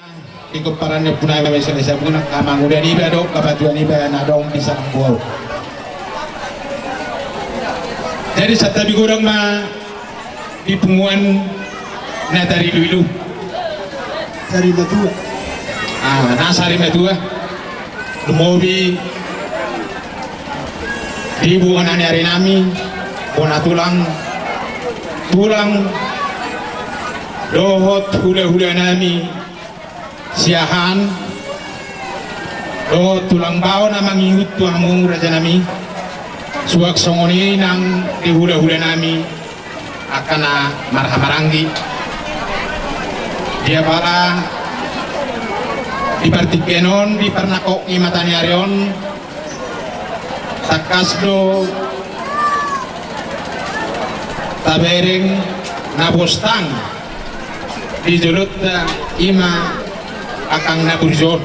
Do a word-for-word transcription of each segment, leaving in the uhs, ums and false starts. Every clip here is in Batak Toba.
Di pomparan ni ompunami Sabunang, amang uda niba dohot bapa tua niba na adong di Salambua on. Jadi santabi godang ma di punguan na tariluilu. Sari matua. Ah, na sari matua. Lumobi di bona ni arinami, bona tulang, tulang dohot hula-hulanami Siahaan dohot tulang bao na mangihut tu hamu rajanami. Suang songon i nang di hula-hulanami angka na marhahamaranggi. Di apala di partingkian on, di parnangkok ni mata ni ari on, tangkas do tabereng na postang di jolonta, i ma angka na burju on.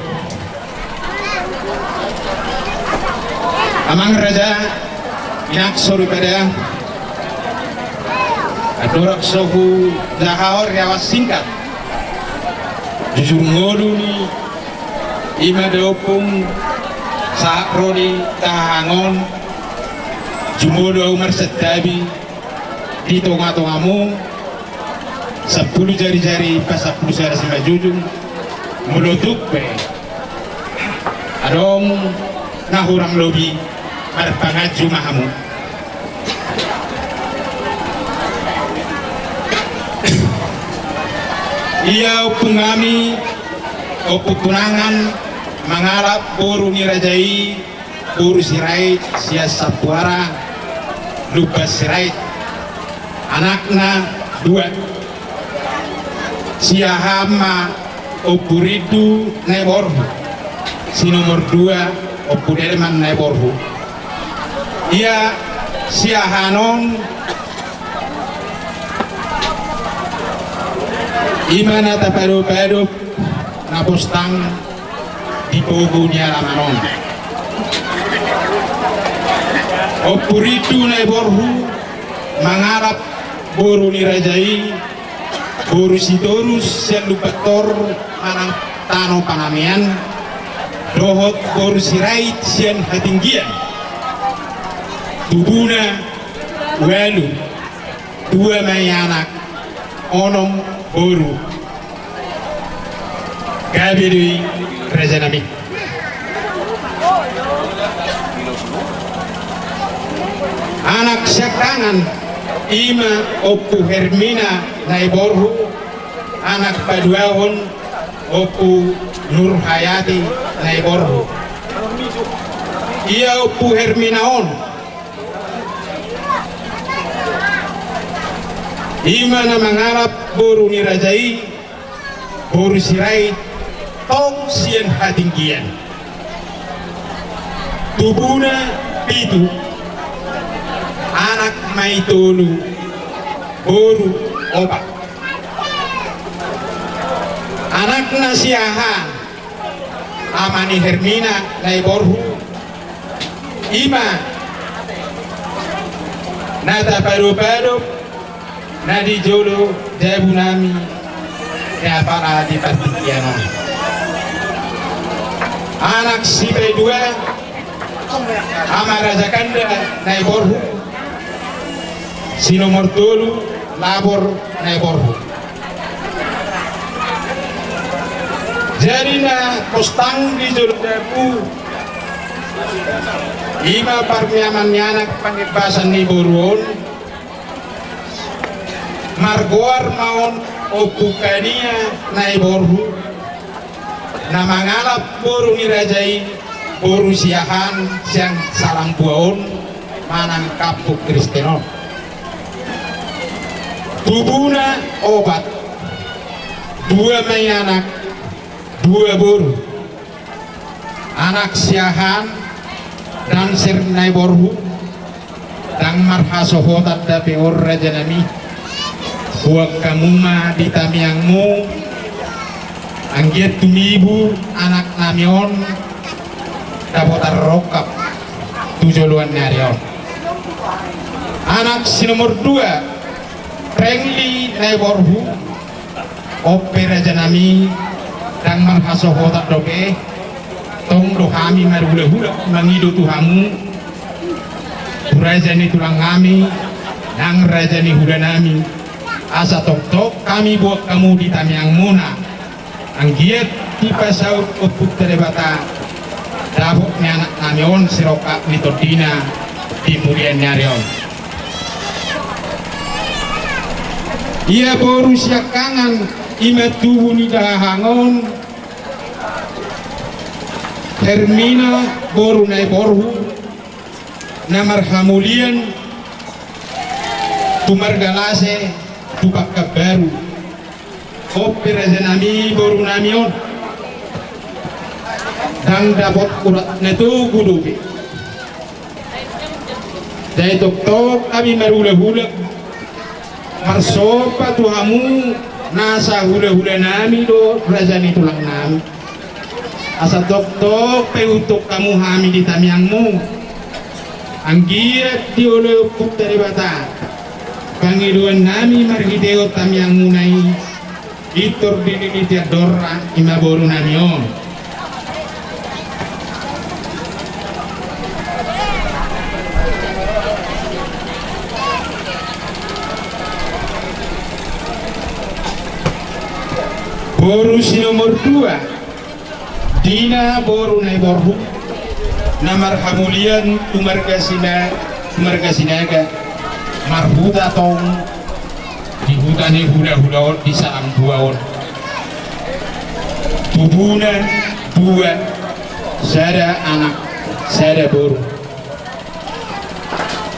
Amang raja, inang soripada, andorang so hujaha on riawan singkat, jujur ngolu ni i ma da ompung sahat ro di tahahang on, jumolo ahu marsantabi di tonga-tongamu, sampulu jari-jari pasampulu sada simanjujung, molo tung pe adong na hurang lobi, marpanganju ma hamu. Ia ompung nami, Ompu Tunangan, mangalap boru ni raja i, boru Sirait sian Sampuara, Lumban Sirait. Anakna dua. Siahaan ma Ompu Rindu Naiborhu, si nomor dua Ompu Delman Naiborhu. Ia Siahaan on i ma na tapadopadop na postang di pogu ni alaman on. Ompu Rindu Naiborhu mangalap boru ni raja i, boru Sitorus sian Lumbantor manang tano Panamian, dohot boru Sirait sian Hatinggian. Tubuna ualu, dua ma i anak, onom boru. Gabe do i rajanami. Anak siangkangan i ma Ompu Hermina Naiborhu, anak paduahon Ompu Nurhayati Naiborhu. Ia Ompu Hermina on i ma na mangalap boru ni raja i, boru Sirait, tong sian Hatinggian. Tubuna pitu, anak ma i tolu, boru opat. Anakna Siahaan, ama ni Hermina Naiborhu, i ma na tapadopadop na di jolo jabunami, na apala di partingkian on. Anak sipaidua, ama Raja Ganda Naiborhu, si nomor tolu Labor Naiborhu. Jadi na postang di jolo jabu i ma parniaman ni anak pangembasan ni boru on, margoar ma on Ompu Kania Naiborhu, na mangalap boru ni raja i, boru Siahaan sian Salambua on manang kampung Kristen on. Tubuna opat, dua ma i anak, dua boru. Anak Siahaan, Danser Naiborhu, ndang marhasohotan dope on rajanami. Boan hamu ma di tangiangmu, anggiat tumibu anaknami on dapotan rongkap tu joloan ni ari on. Anak si nomor dua, Rengli Naiborhu, on pe rajanami, Ndang marhasohotan dope, tong do hami marhulahula mangido tu hamu, tu raja ni tulang nami, nang raja ni hula nami, asa tongtong hami boan hamu di tangiangmuna, anggiat dipasaut Ompunta Debata dapot ni anak nami on sirongkap ni tondina di mulian ni ari on. Ia boru siangkangan, ima tubu ni dahahang on, Hermina boru Naiborhu, na marhamulian tu marga Lase, tu Pakanbaru. On pe raja nami, boru nami on, ndang dapot urat na togu dope. Jadi tongtong hami marhulahula, marsomba tu hamu, nasa hulahula nami do raja ni tulang nami. Asa tongtong paihuthon hamu hami di tangiangmu. Anggiat dioloi Ompunta Debata pangidoan nami marhitehon tangiangmuna i, pintor dililiti andorna ima boru nami on. Boru si nomor dua, Dina boru Naiborhu, na marhamulian tu marga Sina-, tu marga Sinaga, marhuta tong di huta ni hulahula on, di Salambuaon. Tubuna dua, sada anak, sada boru.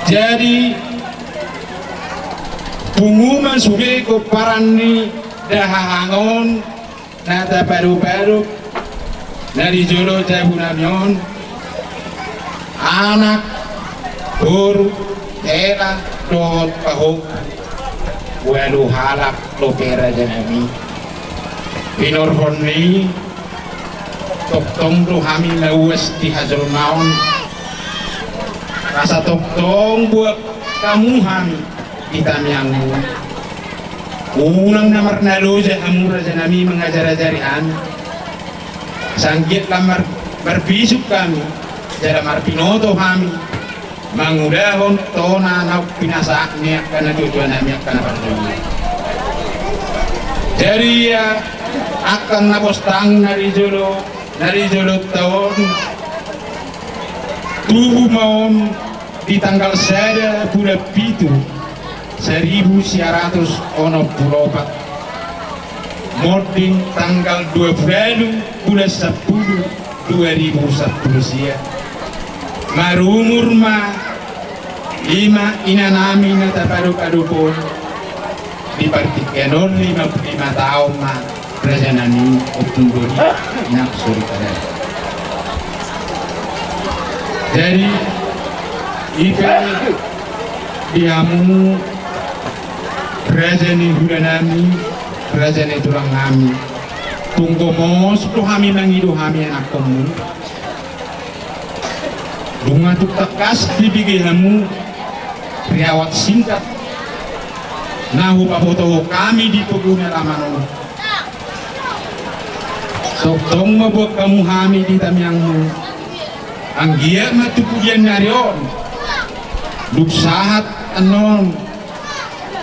Jadi, pungu ma sude pomparan ni dahahang on, na tapadopadop, na di jolo jabu nami on, anak, boru, hela, dohot pahompu, ualu halak dope raja nami. Pinorhon ni i, tongtong do hami mauas di hajolmaon, asa tongtong boan hamu hami di tangiangmu. Unang na marnaloja hamu raja nami mangajarajari hami. Asa anggiat lam mar-, marbisuk hami, jala marbinoto hami, mangulahon tona naung pinasahat ni angka natuatua nami angka na parjolo. Jadi ia angka na bostang na di jolo, na di jolonta on, tubu ma on di tanggal sada bulan pitu, saribu sia ratus onom pulu opat, monding tanggal dua pulu ualu bulan sampulu dua ribu sampulu sia. Marumur ma ima ina nami na tapadopadop on, di partingkian on lima pulu lima taon ma raja nami, Ompung Dodi, nang soripada. Jadi i pe di hamu raja ni hula nami, raja ni tulang nami, tung gomos do hami mangido hami anakkonmu. Nunga tung tangkas dibege hamu riwayat singkat na hupabotohon hami di pogu ni alaman on. Tongtong ma boan hamu hami di tangiangmu. Anggiat ma tu pudian ni ari on, dung sahat annon,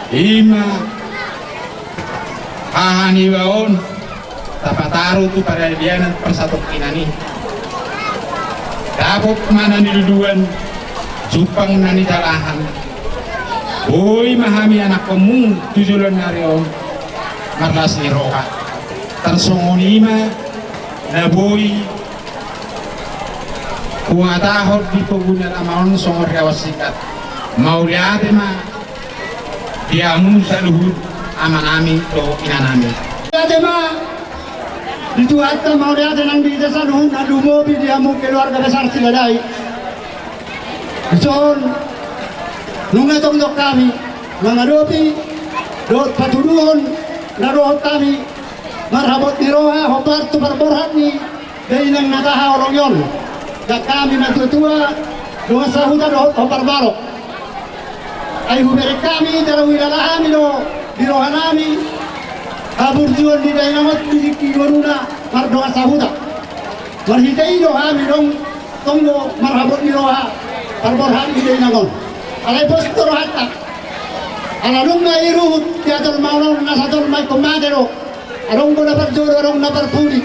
ima haha niba on tapataru tu paradianan parsatongkinan i. Dapot ma na niluluan, jumpang na nijalahan. Boi ma hami anakkonmu tu joloan ni ari on marlas ni roha. Tarsongon i ma na boi huhatahon di pogu ni alaman on songon riwayat singkat. Mauliate ma di hamu saluhut amanami dohot inanami. Mauliate ma di Tuhanta, mauliate nang di hita saluhut na lumobi di hamu keluarga besar Siladai. Dison nunga tongtong hami mangadopi dohot patuduhon na dohot hami marhabot ni roha hombar tu parborhat ni dainang na tahaholongi on. Ndang hami natuatua, dongan sahuta dohot hombar balok. Ai hubereng hami jala huilala hami do di rohanami haburjuon ni dainang on di tingki ngoluna mardongan sahuta. Marhite i do hami dong tonggo marhabot ni roha parborhat ni dainang on. Alai pos do rohanta. Ala nunga i ruhut di ajal maol on, nasa jolma ingkon mate do. Adong do na parjolo, adong na parpudi.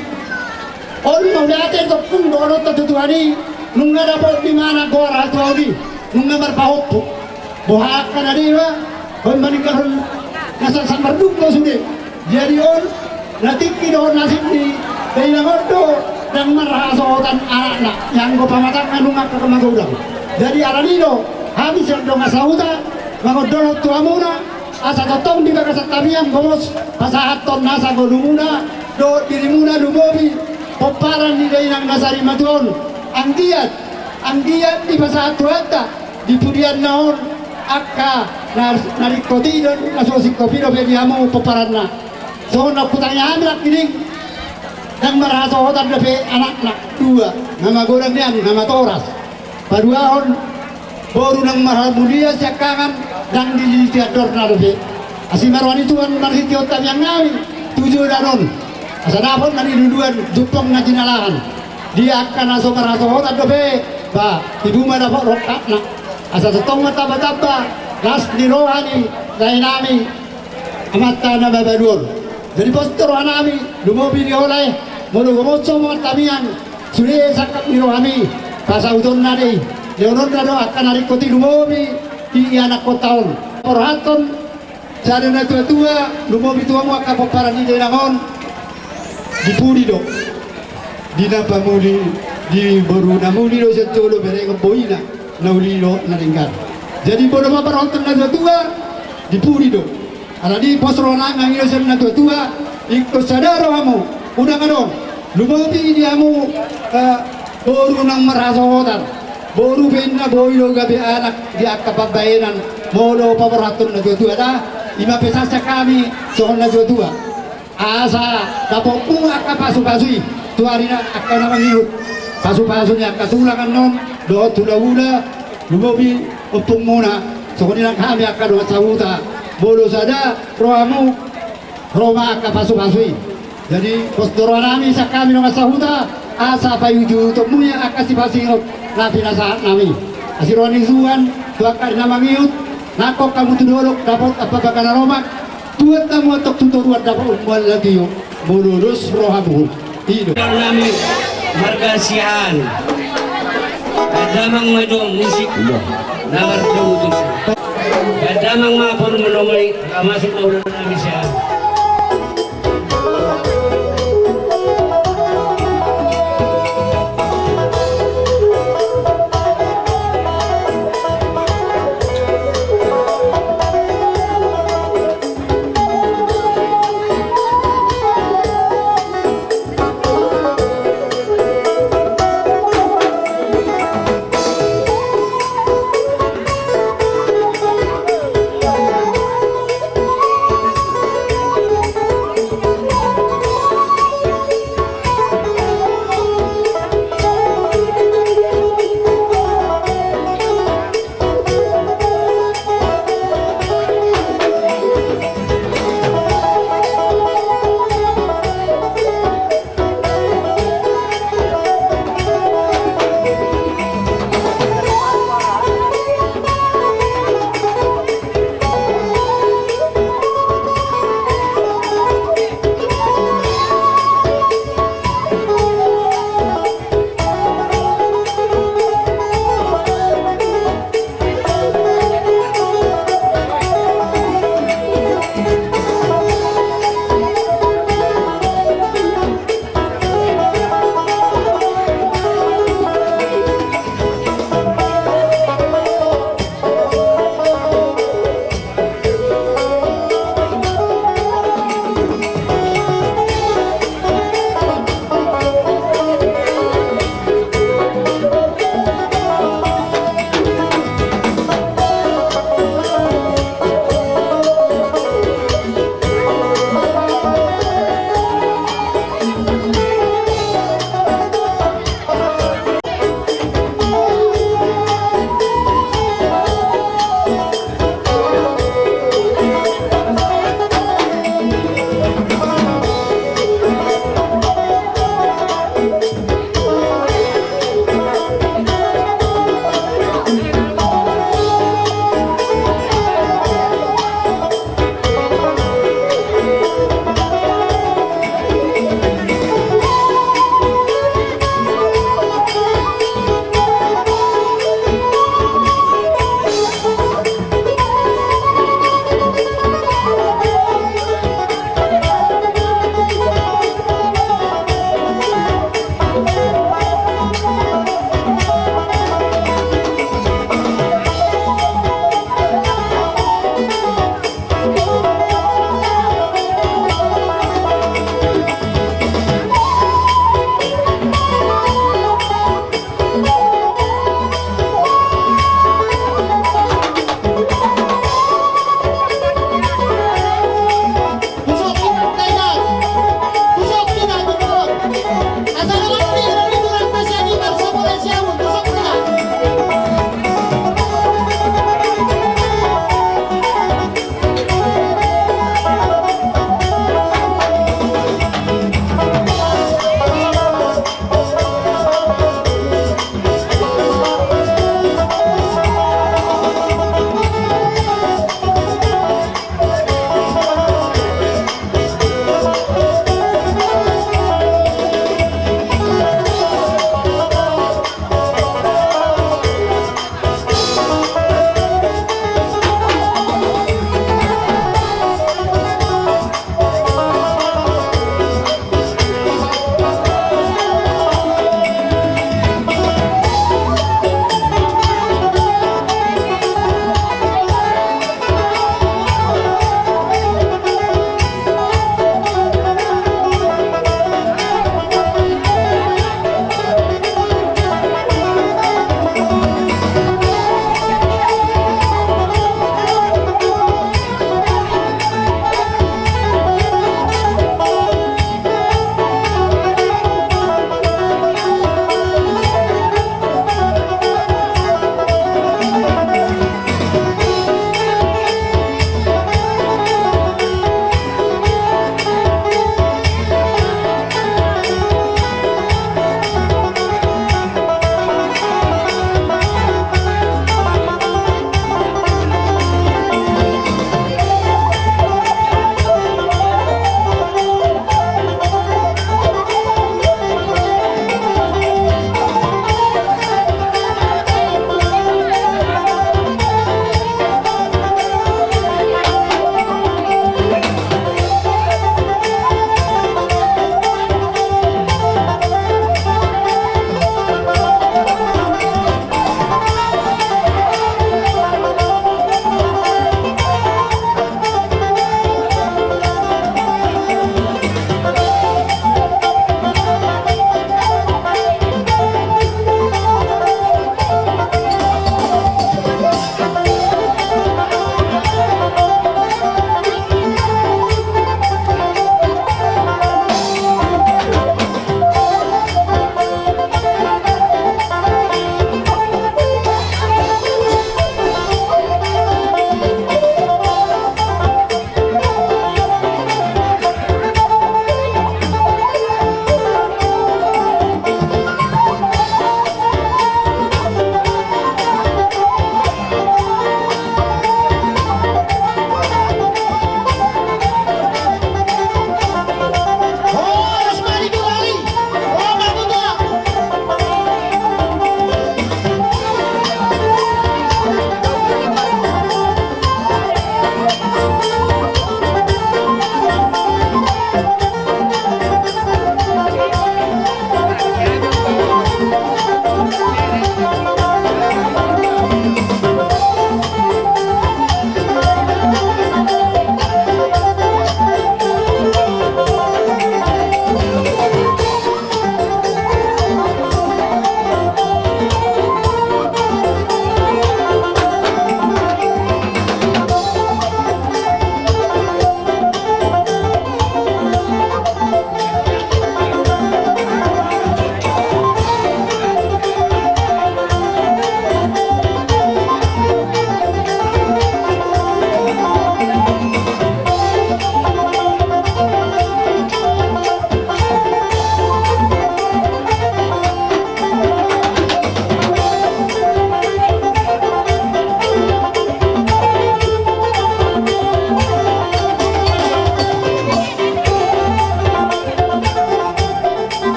On mauliate tongkung dohononta tu Tuhan i, nunga dapot dimana goar hatuaon i, nunga marpahompu. Boha angka na deba, hon maninggalhon na sangkap mardungko sude. Jadi on na tingki dohot nasib ni dainang on do ndang marhasohotan anakna, ianggo pamatangna nunga angka magodang. Jadi alani do hami sian dongan sahuta mangondohon tu hamuna, asa tongtong di bagasan tamiang gomos pasahathon nasa ngolumuna dohot dirimuna lumobi pomparan ni dainang na sarimatua on. Anggiat, anggiat dipasahat Tuhanta di pudianna on angka na, na ringkot i do, na so singkop i dope di hamu pomparanna. Songon na hutangi hami nangkining, ndang marhasohotan dope anakna dua, na magodang nian na matoras. Paduahon, boru nang marhamulia siangkangan ndang dililiti andorna dope. Asi ma roha ni Tuhan marhitehon tamiang nami tu joloan on, asa dapot na niluluan, jumpang na jinalahan. Di angka na so marhasohotan dope, ba tibu ma dapot rongkapna. Asa tongtong ma tamba-tamba las ni roha ni lae nami, amanta na mabalu on. Jadi pos do roha nami, lumobi di hula i, molo gomos so ma tamiang, sude sangkap ni rohami, pasautonna do i. Lehononna do angka na ringkot i lumobi di ianakkonta on. Borhathon sada na tua-tua, lumobi tu hamu angka pomparan ni dainang on, di pudi do, di na pamuli, di boru na muli do sian jolo berengon boina, na uli do na denggan. Jadi molo ma borhathon na tua-tua, di pudi do. Alani pos roha nami mangido sian na tua-tua, ingkon sada rohamu, unang adong lumobi di hamu, eh, boru nang marhasohotan. Boru pe inna boi do gabe anak di angka pambahenan, molo paborhathon na tua-tua da. I ma pesan sian hami songon na tua-tua. Asa dapotmu angka pasu-pasu i tu ari na angka na mangihut, pasu-pasu ni angka tulang annon dohot hula-hula, lumobi ompungmuna. Songon i nang hami angka dongan sahuta, molo sada rohamu, ro ma angka pasu-pasu i. Jadi pos do roha nami sian hami dongan sahuta, asa paihuthon muna angka sipasingot na pinasahat nami. Asi roha ni Tuhan tu angka na mangihut, nangkok hamu tu dolok dapot ampang na lomak, tuat hamu antong tu toruan dapot umbalan na tio, molo dos rohamu. I do. Nami marga Siahaan. Damang ma jo musik. Iya. Na mardomu tusi. Damang ma porum nomoi, masuk ma ulaon nami Siahaan.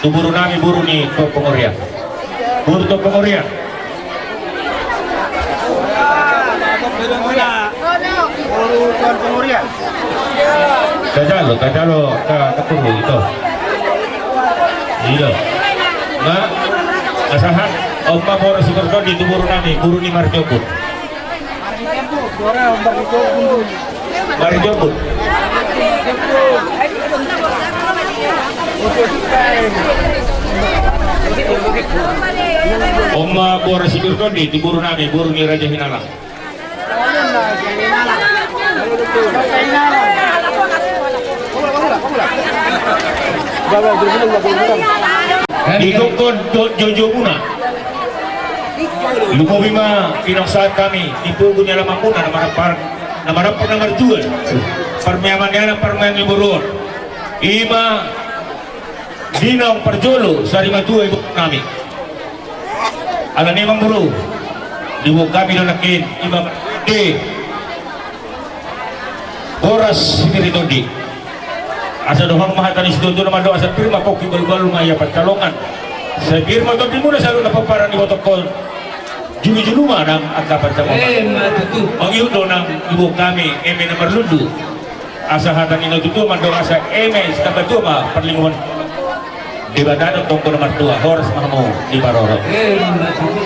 Boru nami, boru ni Tuan Pangorian. Boru Tuan Pangorian. Tajalo, tajalo, ta-, taturu ito. Ito. Nga, asahat, on ma boru Sitorus Tondi tu boru nami, boru ni Marjombut. Marjombut. On ma boru Sitorus Tondi tu boru nami, boru ni Raja Hinalang. Di tongkon do joujou muna. Lumobi ma pinasahat hami di pogu ni alaman muna na marampar, na marampar na marjual. Parmeaman ni anak, parmeaman ni boru on. Ima Di naung parjolo sari matua iboto nami. Alani i, amang boru, diboan hami do nangkin ima di boras sipir ni tondi. Asa dohonon ma hata ni situatua na mandok asa pir ma pongki, balubalu ma ia pansalongan. Sai pir ma tondi muna saluhutna pomparan ni ibotongkon. Julujulu ma nang angka pansalongan. Ima tutu. Mangihut do nang diboan hami eme na marlundu. Asa hata ni natuatua mandok asa eme sitambatua ma parlinggoman. Debata do tongtong na martua, horas ma hamu diparorot.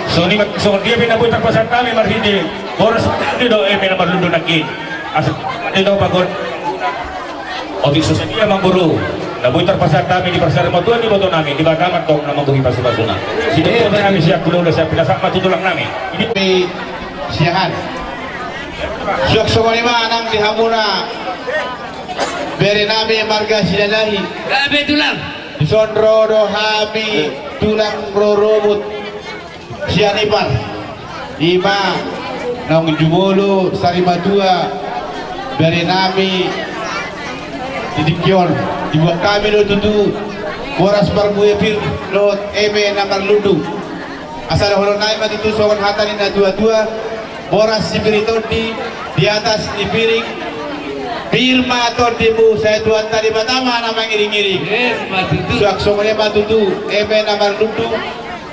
Songon i ma, songon dia pe na boi tarpasahat hami marhite horas, di do eme na marlundu nangkin. Asa di do pagon. Otik so sadia, amang boru, na boi tarpasahat hami di parsarimatua ni iboto nami, Debata ma tong na mambohi pasupasuna. Sidohot hami sian hulahula, sian pinasahat ma tu tulang nami. Ini siahan. Suang songon i ma nang di hamuna bere nami marga Silalahi. Gabe tulang. Dison ro do hami tulang rorobot sian Ipar. Ima naung jumolo sari matua bere nami di tingki on. Diboan hami do tutu boras parbue pir dohot eme na marlundu. Asa dohonon nami ma tutu songon hata ni natuatua, boras sipir ni tondi di atas ni piring, pir ma tondimu sai Tuhanta Debata ma na mangiringiring. Ima tutu. Suang songon i ma tutu eme na marlundu,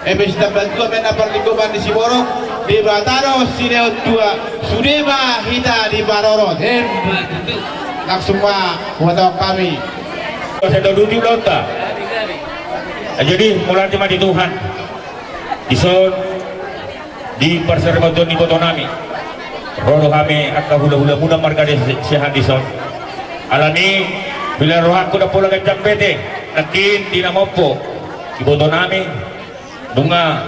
eme sitambatua ma na parlinggoman ni siborok, Debata do silehon tua, sude ma hita diparorot. Ima tutu. Langsung ma huhatahon hami. Asa tauduti ulaonta. Jadi, mauliate ma di Tuhan. Dison di parsarimatua ni iboto nami, ro do hami angka hulahula muna marga Siahaan dison. Alani i, bila rohangku ndang pola ganjang bete nangkin di na mompo iboto nami, nunga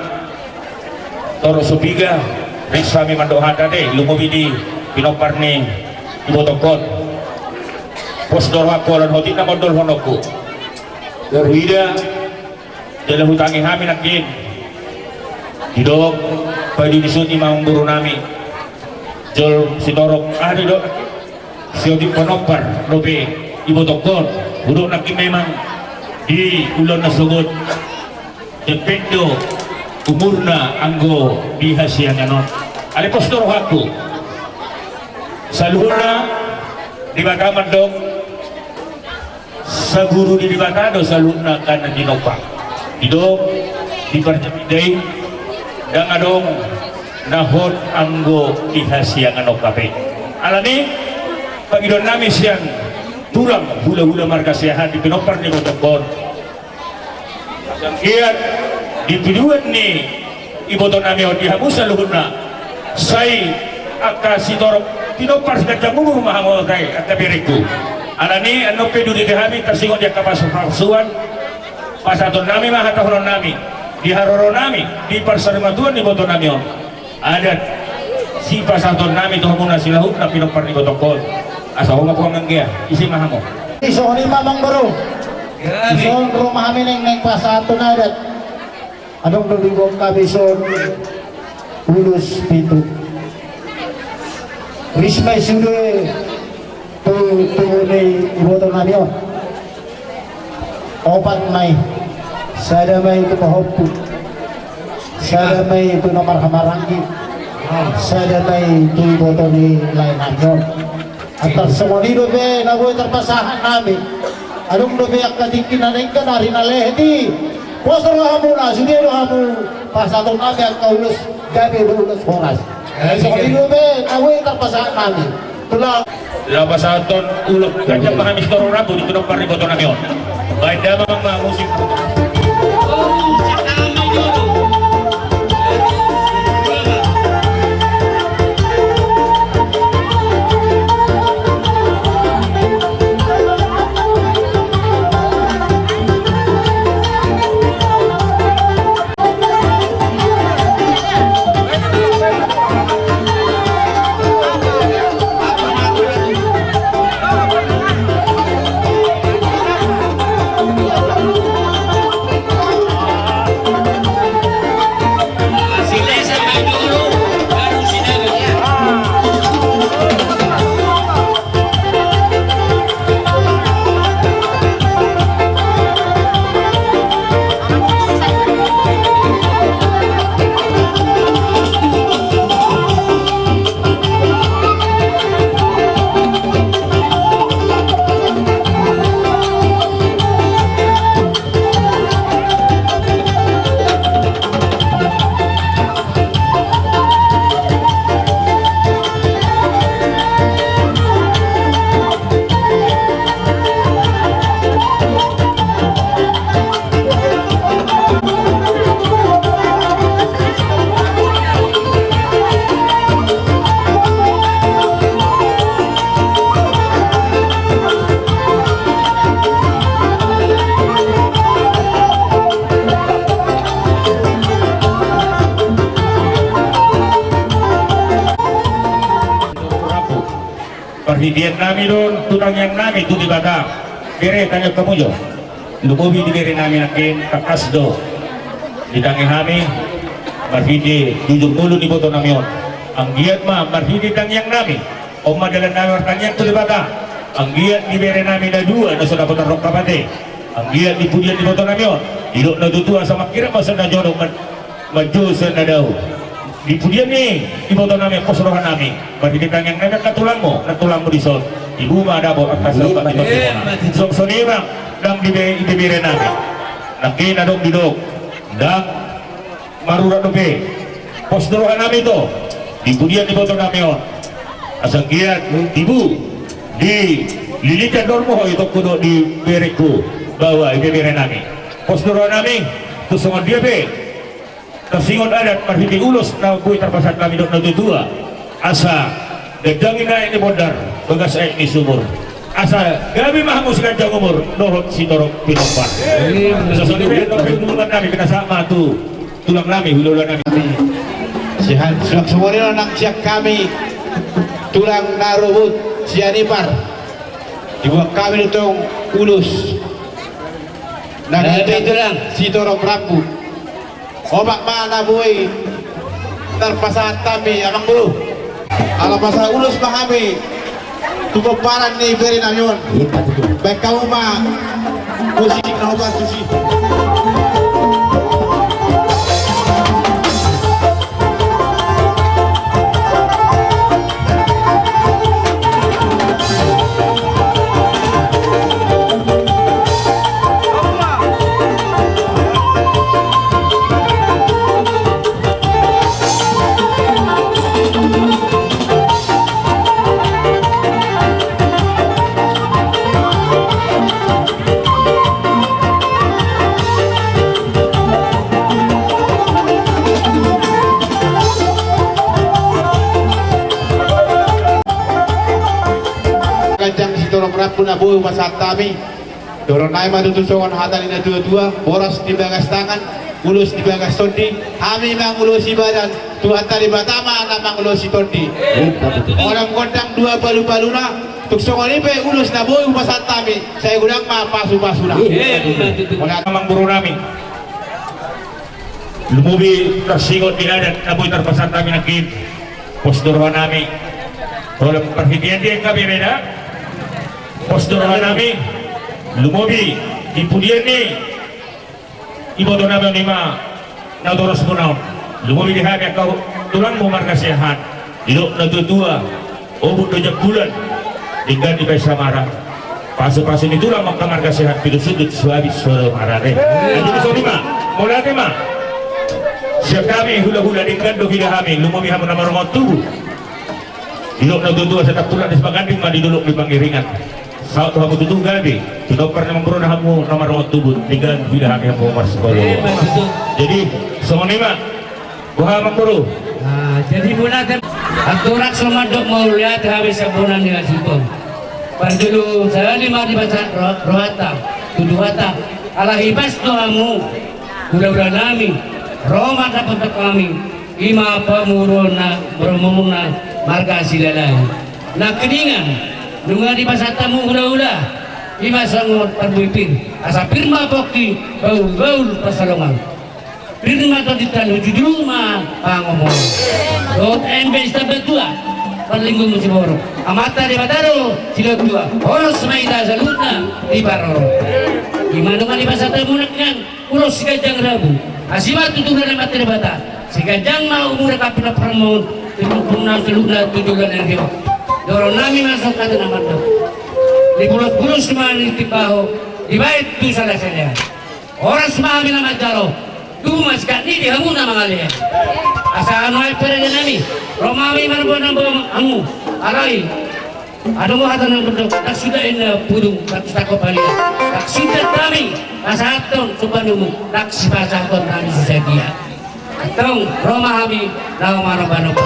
torop so piga ris hami mandok hata, ate, lumobi di pinompar ni ibotongkon. Pos do rohangku ala ni otik na mandolhononku. Huida jala hutangi hami nangkin. Didok, paidi dison i ma amangboru nami. Jol Sitorop, aha didok? Siotik pinompar dope ibotongkon. Hudok nangkin memang di ulaon na sogot, dempet do umurna anggo di hasiangan on. Alai pos do rohangku. Saluhutna Debata mandok, saguru ni Debata do saluhutna angka na tinompa. Didok di parjamita i, ndang adong na hot anggo di hasiangan on hape. Alani i, pangidoan nami sian tulang hulahula marga Siahaan di pinompar ni ibotongkon. Anggiat di tujuan ni iboto nami on di hamu saluhutna, sai angka Sitorop pinompar siganjang umur ma hamu, angka i, angka berengku. Alani i, annon pe dung didok hami tarsingot di angka pasupasu an, pasahaton nami ma hatahonon nami di haroro nami di parsarimatua ni iboto nami on. Adat sipasahaton nami tu hamuna saluhutna pinompar ni ibotongkon. Asa ho ma puang anggia, ise ma hamu. Songon i ma amangboru. Dison ro ma hami naeng, naeng pasahathon adat. Adong do diboan hami dison ulos pitu. Ris ma i sude tu tubu ni iboto nami on. Opat ma i. Sada ma i tu pahompu. Sada ma i tu na marhahamaranggi. Sada ma i tu iboto ni lae nami on. Antar songon i dope na boi tarpasahat nami. Adong dope angka tingki na denggan ari na lehet i. Pos do rohamuna, sude do hamu pasahaton nami angka ulos, gabe do ulos horas. Songon i dope na boi tarpasahat nami. Tulang. Lapasahaton ulos ganjang ma hami sitorop rambu di tinomparni iboto nami on. Baen damang ma musik. Parhitean nami do tu tangiang nami tu Debata. Bere, tangiang hamu jo. Lumobi di bere nami nangkin, tangkas do ditangi hami marhite jujur ngolu ni iboto nami on. Anggiat ma marhite tangiang nami, on ma dalan nami martangiang tu Debata. Anggiat di bere nami na dua na so dapot rongkap ate. Anggiat di pudian ni iboto nami on, didok na tutu asa mangkirap ma sian na jonok, man-, manjou sian na dao. Di pudian ni iboto nami, pos roha nami, marhite tangiang nami angka tulangmu, na tulangmu dison. Ibu ma dapot angka sahabat di tondimuna. Songon i ma nang di be-, di bere nami. Nangkin adong didok, ndang marurat dope. Pos do roha nami ito di pudian ni iboto nami on. Asa anggiat tibu dililitkan dolmu ho, itongku dohot di berengku, baoa ibebere nami. Pos do roha nami, tung songon dia pe tarsingot adat marhite ulos na boi tarpasahat hami dohot na tuatua. Asa ganjang i aek ni bondar, bagas aek ni sumur. Asa gabe ma hamu siganjang umur dohot sitorop pinompar. Songon i ma dohot hudungan nami, pinasahat ma tu tulang nami, hulahula nami. Sian, suang songon i nang sian hami tulang na rorobot sian Ipar. Dibuat hami do tong ulos na gabe sitorop rambu. Opat ma na boi tarpasahat hami, amang boru. Ala pasahat ulos ma hami tu pomparan ni bere nami on. Baen hamu ma musik na opat tusi. Ganjang sitorop rambu na boi hupasahat hami. Dohonon nami ma tutu songon hata ni na tuatua, boras di bagas tangan, ulos di bagas tondi, hami mangulosi badan, Tuhanta Debata ma na mangulosi tondi. Onom gondang dua palu-paluna, tung songon i pe ulos na boi hupasahat hami, sai godang ma pasu-pasuna. Amang boru nami, lumobi tarsingot di adat na boi tarpasahat hami nangkin. Pos do roha nami. Holan parhitean dia gabe beda. Pos do roha nami. Lumobi di pudian ni iboto nami on, i ma na torosmuna on. Lumobi di hami angka tulangmu marga Siahaan. Didok na tuatua, obuk do jangkulan, denggan dibaen samara. Pasu-pasu ni tulang ma angka marga sehat, pitu sundut suabi soro marare. Jadi songon i ma, mauliate ma. Sian hami hula-hula denggan do hida hami, lumobi hamu na marongot tubu. Didok na tua-tua, sada tulang di Sipaganding ma di dolok di Pangiringan. Saut hamu tutu gabe, tinompar ni amangboruna hamu na marongot tubu, denggan hida hami hamu marsikola. Jadi songon i ma. Boha amangboru? Nah, jadi mauliate. Andorang so mandok mauliate hami sian bona ni hasuhuton. Parjolo sahali ma di basa ro-, rohanta, tu Tuhanta. Alai ibas do hamu, hula-hula nami, ro ma dapot hami, ima pamoruonna, pamoruonna marga Silalahi. Nangkiningan, nunga dipasada hamu hula-hula, ima songon parbue pir, asa pir ma pongki, bahul-bahul pansalongan. Pir ma tondinta, jujur ma pangomoan. Dohot embe sitambatua, parlinggoman siborok. Amanta Debata do silehon tua, horas ma hita saluhutna diparorot. Ima nunga dipasada hamu nangkiningan, ulos siganjang rabu. Asi ma tutu hula ni Amanta Debata. Siganjang ma umur, angka pinompar on, pinompar on saluhutna tu joloan ni ari on. Dohonon nami ma songon hata na mandok. Dibulos-bulos ma ni timbaho, dibaen tu sala-salean. Horas ma hami na manjalo, tubu ma sikat ni di hamu na mangalean. Asa nuaeng pe raja nami, ro ma hami marboa-boa hamu, alai adong do hata na mandok, ndang suda inna pudung, ndang sitangkop balian. Ndang suda hami pasahathon somba ni uhum, ndang sipasahathon hami sisadia. Antong, ro ma hami laho maromba-romba.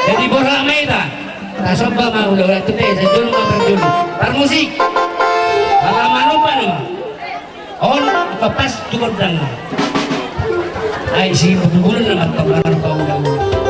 Jadi borhat ma hita, tasomba ma hula-hula tu te, sajolo ma parjolo. Parmusik. Hata maromba nama. On, papas tu gondang. Ai si bubulun nama tong maromba hula-hula.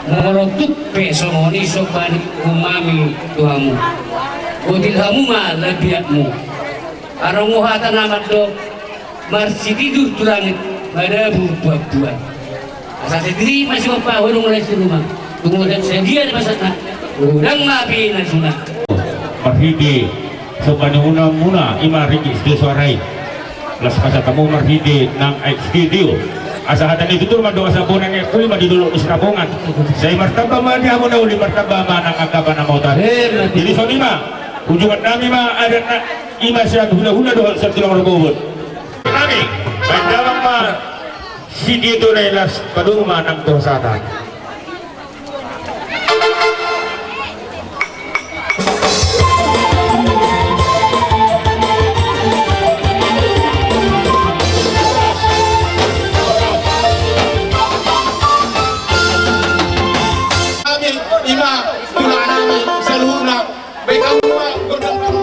Molo tung pe songon i somba ni uhum nami tu hamu, botil hamu ma lambiakmu. Adong do hata na mandok, marsitidur tu langit, madabu buak-buak. Asa sititi ma sigompa, holong lae si ruma. Tung godang sadia na pasatna, godang ma api na suna. Marhite somba ni uhum muna, ima ringgit sitio soara i. Las pasahat hamu marhite nang aek sitio. Asa hata ni tutur mandok asa bona ni angka uli ma di dolok ni Sinapongan. Sai martamba ma di hamu na uli, martamba ma nang angka panamota. Jadi songon i ma, ujungannami ma adat na i ma sian hulahula dohot sian tulang rorobot. Nami, baen damang ma. Sitio na i las padomu ma nang tu hasahatan. Nami, i ma tulang nami saluhutna. Baik, kamu dua, gondang kamu.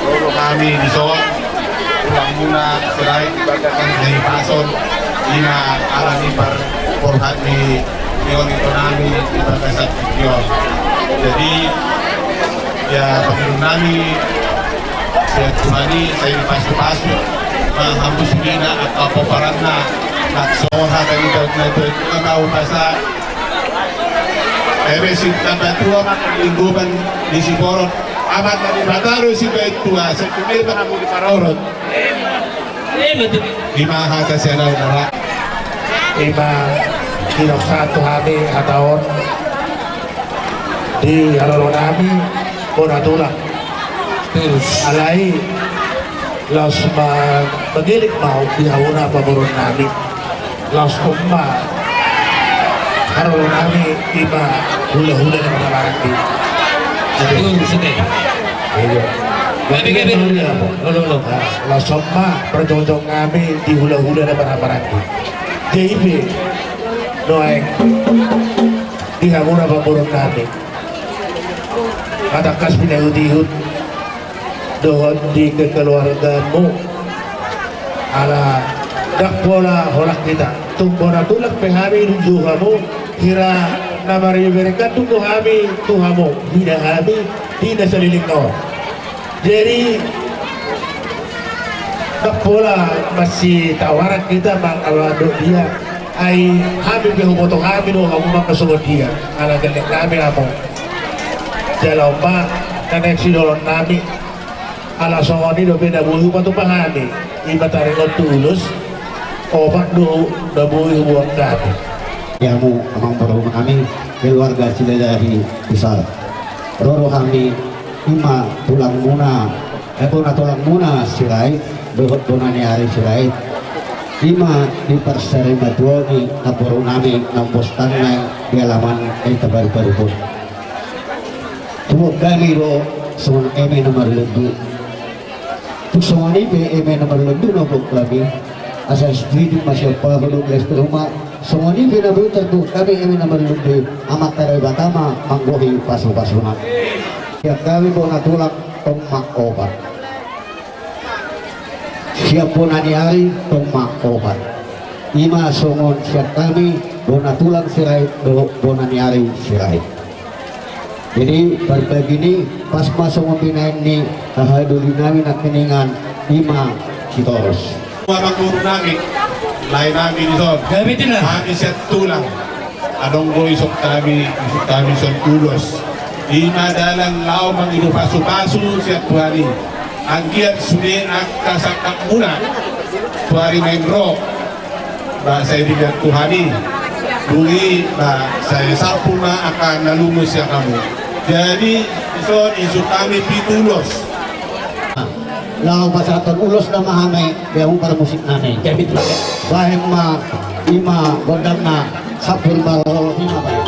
Ro do hami dison, tulang muna Sirait, di bagasan hahipason, i ma ala ni parborhat ni, ni on, ito nami di bagasan tingki on. Jadi, ya, pangidoan nami sian Tuhan i, sai dipasupasu ma hamu sudena angka pomparanna, na so hata ni Debata na tuatua na hupasahat. Ebe sitamba tua ma linggoman ni siborok, Amanta Debata do sibahen tua, sai tu dia ma hamu diparorot. I ma hata sian ahu, nara. I ma, didok sahat tu hami hata on di haroro nami, bona tulang. Alai laos ma mangilik ma di hamuna pamoruon nami. Laos on ma haroro nami, i ma hulahula na marhahamaranggi. Betul, sudah. Iya. Tapi kan dia, lo, lo, lo. Nah, laos on ma parjongjongan nami di hulahula na marhahamaranggi. Jadi pe nuaeng di hamuna pamoruon nami, ma tangkas pinahutihut dohot di kekeluargamu. Ala ndang pola holan hita. Tung bona tulang pe hami nunjukkan hamu, hira na maribere kan tunggu hami tu hamu, hira hami di na saleleng on. Jadi ndang pola masitawaran hita mangalo andok dia. Ai hami pe huboto hami do hamu mangkasongon dia. Ala gelleng nami hamu. Jala on ma na naeng sidohonon nami. Ala songon i dope na boi hupatupa hami, i ma taringot tu ulos, opat do na boi huboan hami. Ia hamu amang boru nami, keluarga Silahi Besar. Ro do hami, i ma tulangmuna, eh, bona tulangmuna Sirait, dohot bona ni ari Sirait. I ma di parsarimatua ni namboru nami, namboru nami, di alaman ni Tabaru-baru pun. Tubuan hami do songon eme na marlundu. Tung songon i pe eme na marlundu na tubuan hami. Asa sititi ma sian pahu do gelas tu rumah. Songon i pe na boi tartubuan hami eme na marlundu. Amanta Debata ma manggohi pasu-pasuna. Sian hami bona tulang tong ma opat. Sian bona ni ari tong ma opat. I ma songon sian hami bona tulang Sirait dohot bona ni ari Sirait. Jadi parbagi ni pas ma songon binaen ni haha doli nami nangkiningan, i ma Sitorus. Amang boru nami, lae nami dison. Gabe tina. Hami sian tulang. Adong do isuk hami, isuk hami sian ulos. I ma dalan laho mangido pasu-pasu sian Tuhan i. Anggiat sude angka sangkapmuna tu ari naeng ro. Ba sai dilihat Tuhan i. Dung i ba sai sampul ma angka na lungun sian hamu. Jadi dison isuk hami pitu ulos. Laho pasahathon ulos nama hami, dia mu parmusik nami. Bahen ma, i ma gondangna, sampul ma ro, i ma bahen.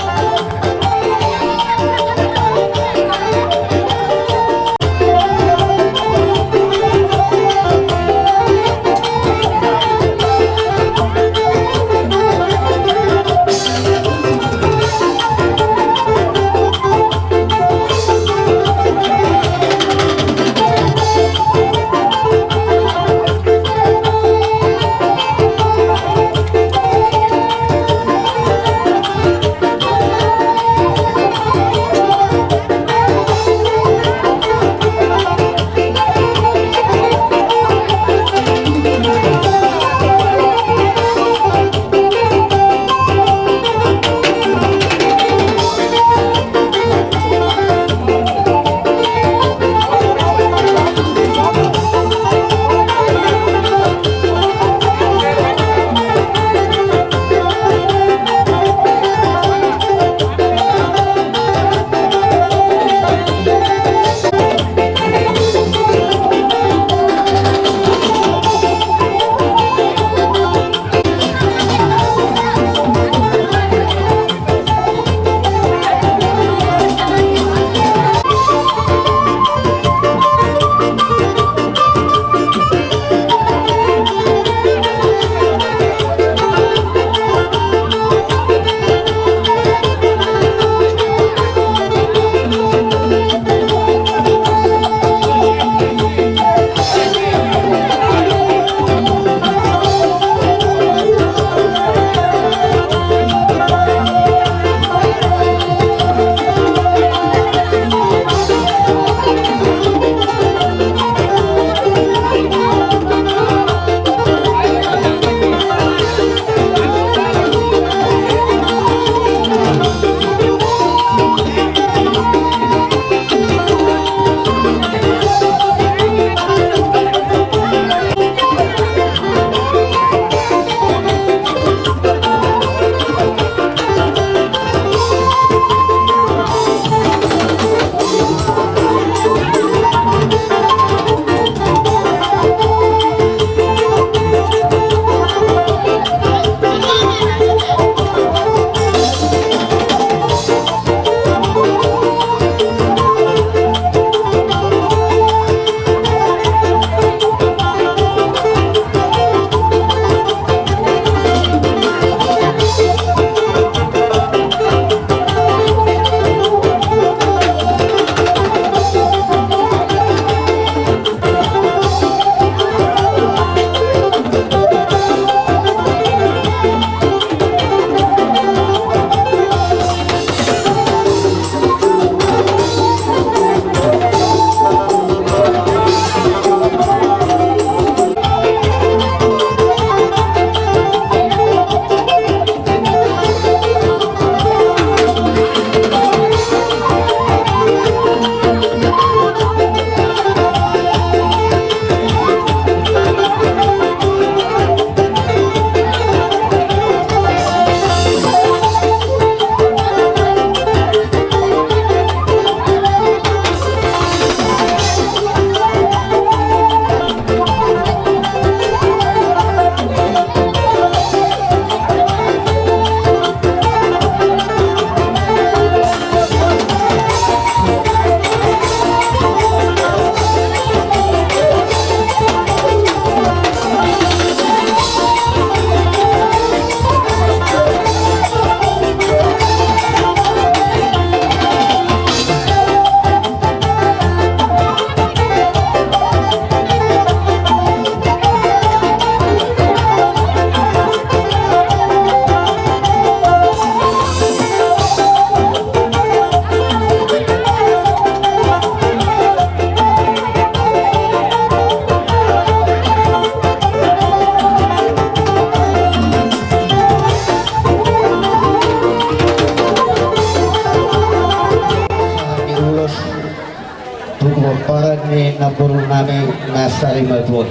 Paran ni namboru nami na sarimatua on.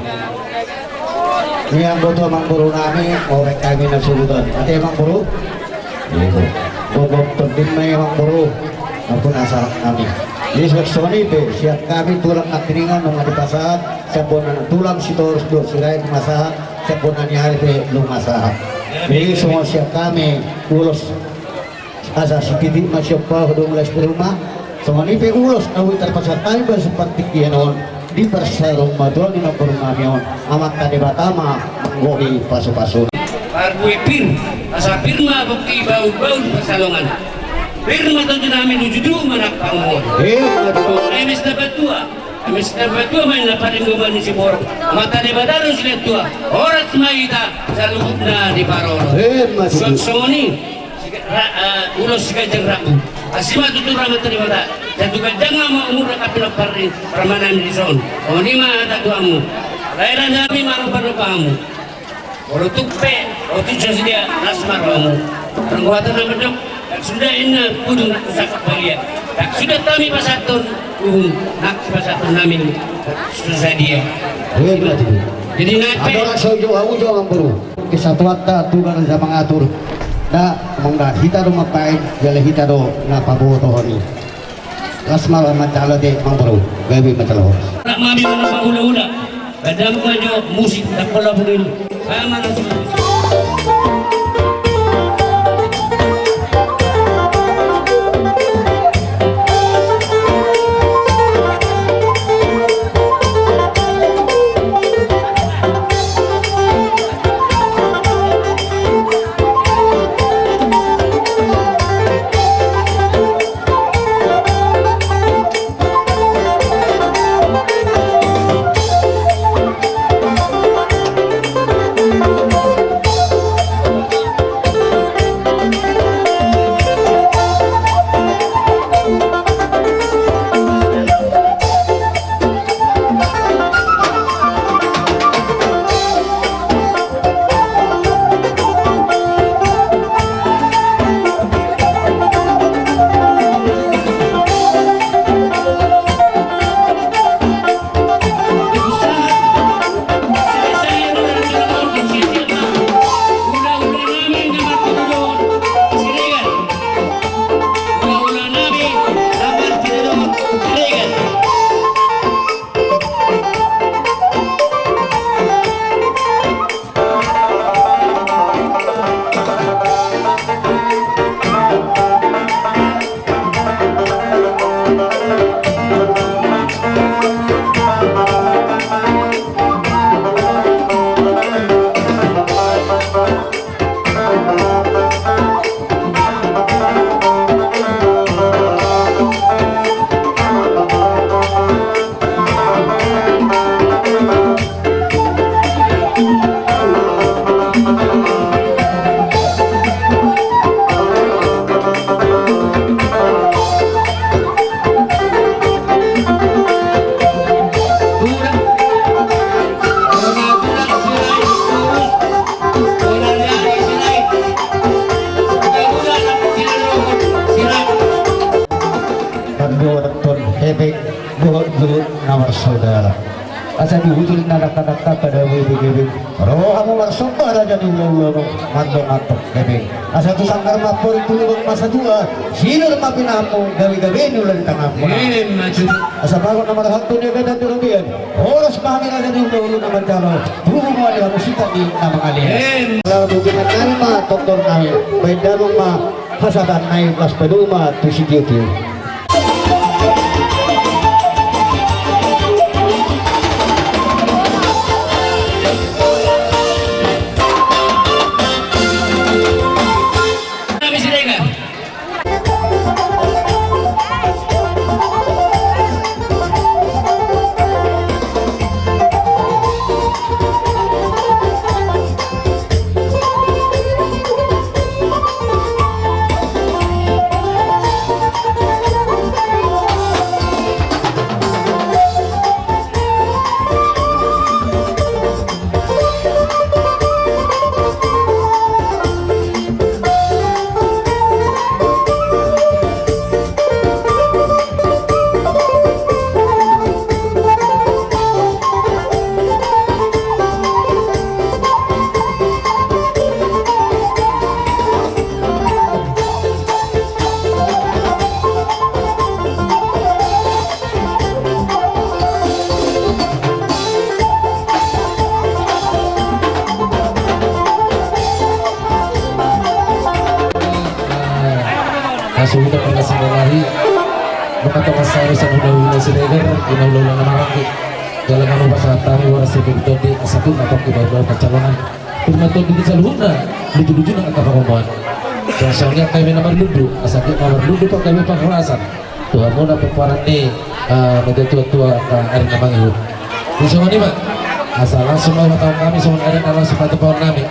Ni anggo tu amangboru nami, orekami na surutan. Ate amangboru? Iya, gogo tondin ma i amangboru. Ampun asa nami. Jadi songon i pe, sian hami tulang Nangkiningan nunga dipasahat, sian bona tulang Sitorus dohot Sirait ma sahat, sian bona ni ari pe nunga sahat. Jadi songon sian hami ulos. Asa sititi ma siompa ho do mulai sititi ma. Songon i pe ulos na boi tarpasahat hami basa partingkian on di parsaurmatuaon ni namboru nami on, Amanta Debata ma manggohi pasupasu. Parbue pir, asa pir ma bukti baun-baun pansalongan. Pir ma tontu nami nuju tu manang pangomoan. Ima tutu. Songon i ma sitambatua. Ima sitambatua ma i na paling gomani siborok. Amanta Debata do silehon tua. Horas ma hita saluhutna diparorot. Ima tutu. Songon i. Siga-, ra-, eh, ulos siganjang rambu. Asi ma tutu Amanta Debata. Jatu ganjang ma umur rangkap pinompar ni parumaenmuna dison. Songon i ma hata tu hamu. Lae nami ma ropa-ropa hamu. Molo tung pe, otik so sude las ma rohamu. Anggo hata na mandok, ndang suda inna pudun tu sangkap balia. Ndang suda hami pasahathon uhum, ndang sipasahaton nami tu sadia. Jadi nai pe. Andorang so jo hamu jo amangboru. Kesatuanta Tuhan na mangatur. Da, mangda hita do mambahen, jala hita do na pabotohon i. Las ma roha manjalo ate amangboru, gabe manjalo. Nak mami mana pahula-hula. Kadang ma jo musik, tak pola pun ini. Aman. Pandohan hepeng dohot juhut na marsaudara. Asa di hujur na dangka-dangka pada bebe-bebe. Rohamu marsomba raja ni hula-hula, mandok-mandok hepeng. Asa tu sanggar ma amporik, tu lubang ma satua, sinur ma pinahanmu, gabe-gabe ni ula di tanganmu. Asa bagot na marhalto ni adat di robean. Horas ma hami raja ni hula-hula na manjalo. Tubu ma di hamu sitani na mangalean. Lalu tujuan nami ma tongtong nami. Baen damang ma hasadaon nai, las padomu ma tu sitio-tio. Maka Tomas Sari, sana hulahula Siregar, hulahula na maranggi. Jala nang pasahat hami boras si Tondi, asa tu na tongki baru-baru pancalonan. Turma Tondi di saluhutna, luju-luju na angka pangomoan. Songon i angka eme na marlundu, asa angka eme na marlundu, angka eme pangkulasan. Tu hamuna pomparan ni, eh, na tua-tua, eh, ari na mangihut. Di songon i ma, asa langsung ma huhatahon hami songon adat na laho sipatupaon nami.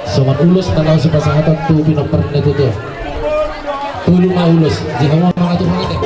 Songon ulos na laho sipasahaton tu pinompar ni tutu. Tolu ma ulos, di hamu mangatur mangatur.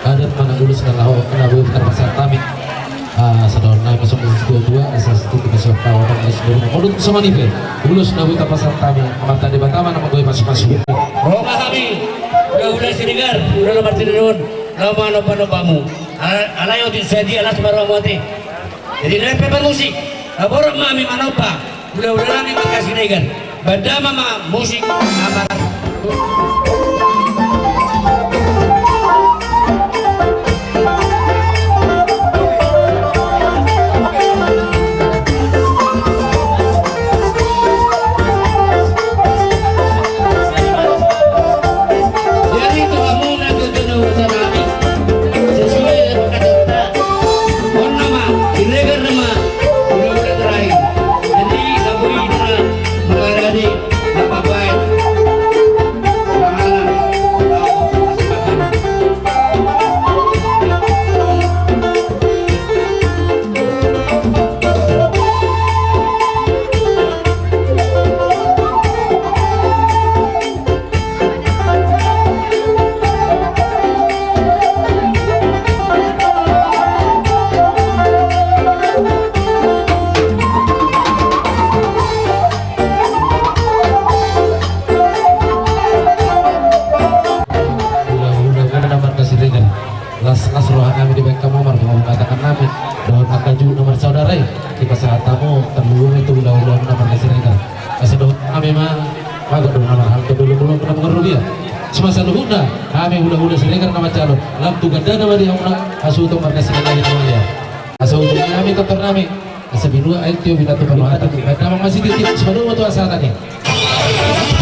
Adat manang ulos na laho na boi tarpasahat hami. Ah, sadohon nami songon tua-tua, asa sititi na siap kawan na seluruh. Songon i pe, ulos na boi tarpasahat hami, Amanta Debata ma na manggohi pasupasu. Ro ma hami, hulahula Siregar, hulahula Martinalun, laho manompanompa hamu. Ala-, alai otik sadia las ma rohamu ate. Jadi, na pe parmusik, na borok ma hami manompa hulahula nami marga Siregar. Bahen damang ma musik na mar- Jadi tu hamuna tutu na huhut hami, sesuai dengan kata-kata. On nama, Siregar nama, hulahula terakhir. Jadi, na boi hita mangalehon i, na mambahen. Hulahula na marga Siregar. Las, las roha nami dibahen hamu, marpungu ma tangan nami. Dohot angka julu na marsaudara i, dipasahat hamu, tarlumobi tu hulahula na marga Siregar. Asa dohot nami ma, bagot do na marhalto, dolo-dolo na marrupiah. Suman saluhutna, hami hulahula Siregar na mancalon, lam tu gandana ma di hamuna hasuhuton marga Siregar i na mangalean. Asa ujung nami, tortor nami, asa binua aek tio binatu panuhatan, bahen damang ma sititi, suman dohot tu hasahatan i.